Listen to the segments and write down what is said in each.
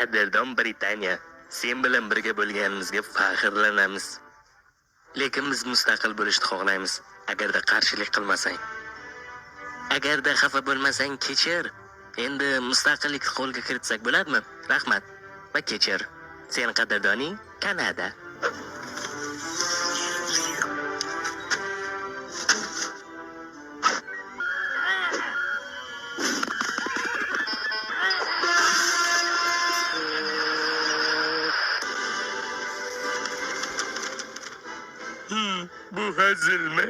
Qadrdon Britaniya, sen bilan birga bo'lganimizga faxrlanamiz. Lekin biz mustaqil bo'lishni xohlaymiz, agarda qarshilik qilmasang. Agarda xafa bo'lmasang, kechir. Endi mustaqillikni qo'lga kiritsak bo'ladimi? Rahmat va kechir. Sen qadrdoning Kanada. Bu hazilmi?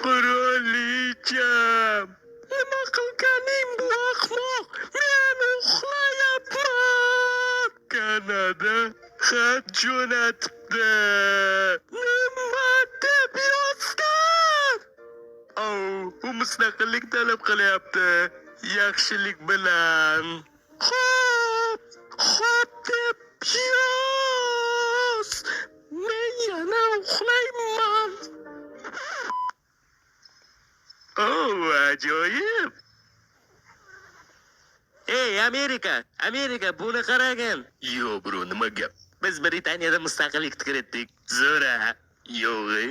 Qirolicham! Nima qilganing bu ahmoq? Men uxlayapman! Kanada xat jo'natibdi. Nima deb yozgan? Oh, u mustaqillik talab qilyapti. Yaxshilik bilan. Xo'p, xo'p deb yoz. Men yana uxlayman. Oh, ajoyib. Ey, Amerika, Amerika, buni qaragin. Yo, bro, nima gap? Biz Britaniyada mustaqillik kiritdik. Zo'ra. Yo'q, ey.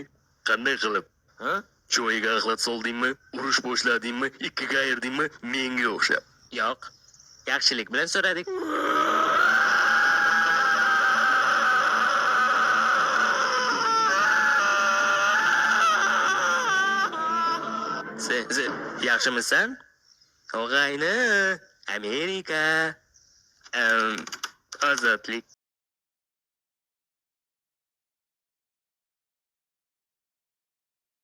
Qanday qilib? Ha? Choyga axlat soldingmi? Urush boshladingmi? Ikkiga ayirdingmi? Menga o'xshab. Yo'q. Yaxshilik bilan so'radik. Se, yaxshimisan? Og'ayni, Amerika. Ozodlik.